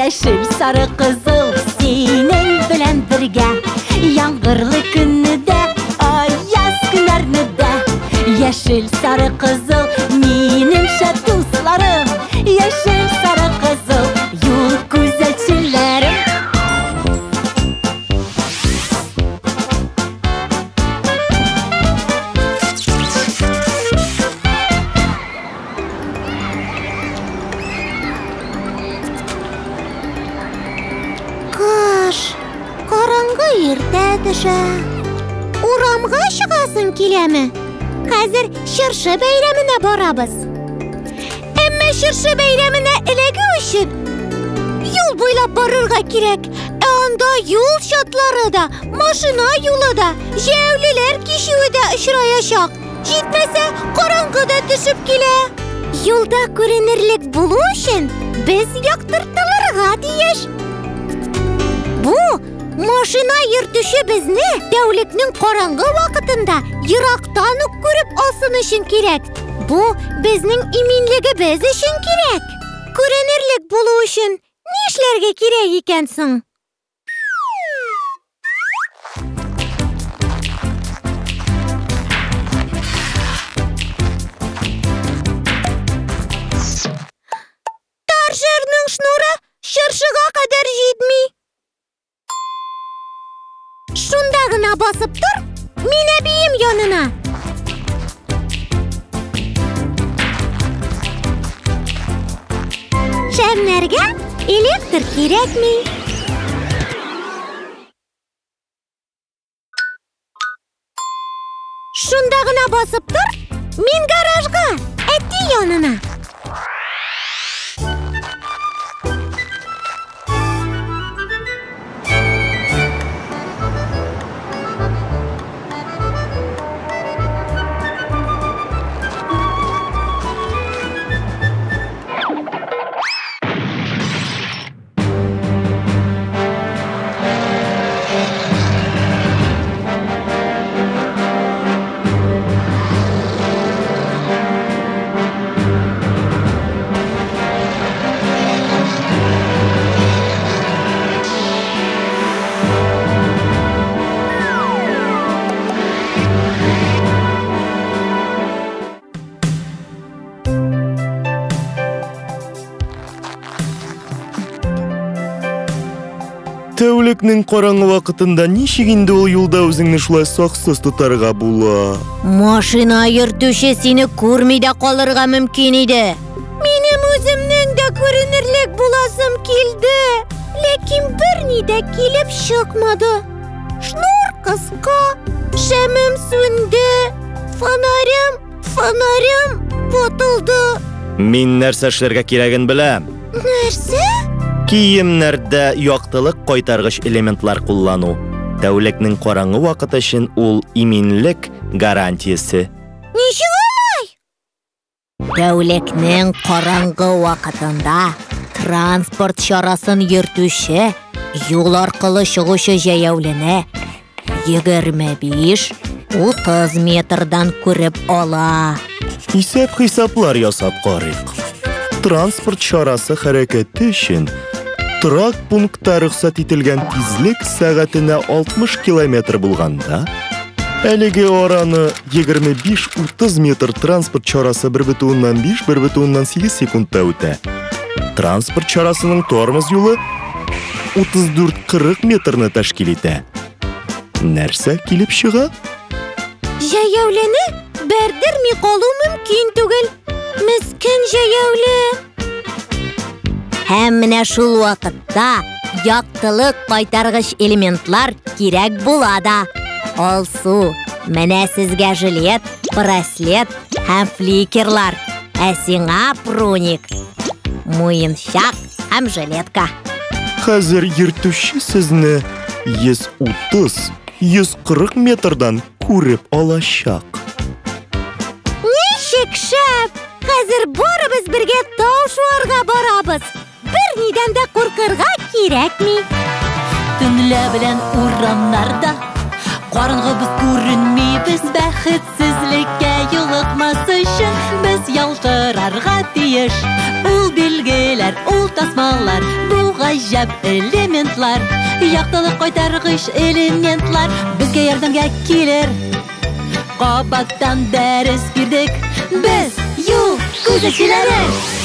Яшел, сары, кызыл синең белән бергә. Яңгырлы көнне дә, аяз көннәрне дә. Яшел, сары, кызыл минем шәп дусларым. Яшел, сары, кызыл юл күзәтчеләрем. Кыш, караңгы иртә төшә. Урамга чыгасың киләме? Хәзер чыршы бәйрәменә барабыз. Әмма чыршы бәйрәменә эләгү өчен юл буйлап барырга кирәк. Ә анда юл чатлары да, машина юлы да, җәяүлеләр кичүе дә очраячак. Җитмәсә, караңгы да төшеп килә. Юлда күренерлек булу өчен без яктыртылырга тиеш. Бу машина йөртүче безне тәүлекнең караңгы вакытында ерактан ук күреп алсын өчен кирәк. Бу безнең иминлегебез өчен кирәк. Күренерлек булу өчен нишләргә кирәк икән соң? Торшерның шнуры чыршыга кадәр җитми. Шунда гына басып тор, мин әбием янына. Шәмнәргә электр кирәкми. Шунда гына басып тор, мин гаражга, әти янына. Тәүлекнең караңгы вакытында ничек инде ул юлда үзеңне шулай саксыз тотарга була? Машина йөртүче сине күрми дә калырга мөмкин иде. Минем үземнең дә күренерлек буласым килде. Ләкин берни дә килеп чыкмады. Шнур кыска, шәмем сүнде, фонарем ватылды. Мин нәрсә эшләргә кирәген беләм. Нәрсә? Киемнәрдә яктылык кайтаргыч элементлар куллану. Тәүлекнең караңгы вакыты өчен ул иминлек гарантиясе. Ничек алай? Тәүлекнең караңгы вакытында транспорт чарасын йөртүче юл аркылы чыгучы җәяүлене 25-30 метрдан күреп ала. Исәп-хисаплар ясап карыйк. Транспорт чарасы хәрәкәте өчен торак пунктта рөхсәт ителгән тизлек сәгатенә 60 километр булганда, әлеге араны 25-30 метр транспорт чарасы 1,5-1,8 секундта үтә. Транспорт чарасының тормоз юлы 34-40 метрны тәшкил итә. Нәрсә килеп чыга? Җәяүлене бәрдерми калу мөмкин түгел. Мескен җәяүле. Һәм менә шул вакытта яктылык кайтаргыч элементлар кирәк була да. Алсу, менә сезгә жилет, браслет һәм фликерлар. Ә сиңа пруник, муенчак һәм жилетка. Хәзер йөртүче сезне 130-140 метрдан күреп алачак. Ничек шәп! Хәзер барыбыз бергә тау шуарга барабыз. Бернидән дә куркырга кирәкми. Төнлә белән урамнарда караңгы без күренмибез. Без бәхетсезлеккә юлыкмас өчен без ялтырарга тиеш. Ул билгеләр, ул тасмалар, бу гаҗәп элементлар. Яктылык кайтаргыч элементлар безгә ярдәмгә килер. Кабаттан дәрес бирдек. Без юл күзәтчеләре.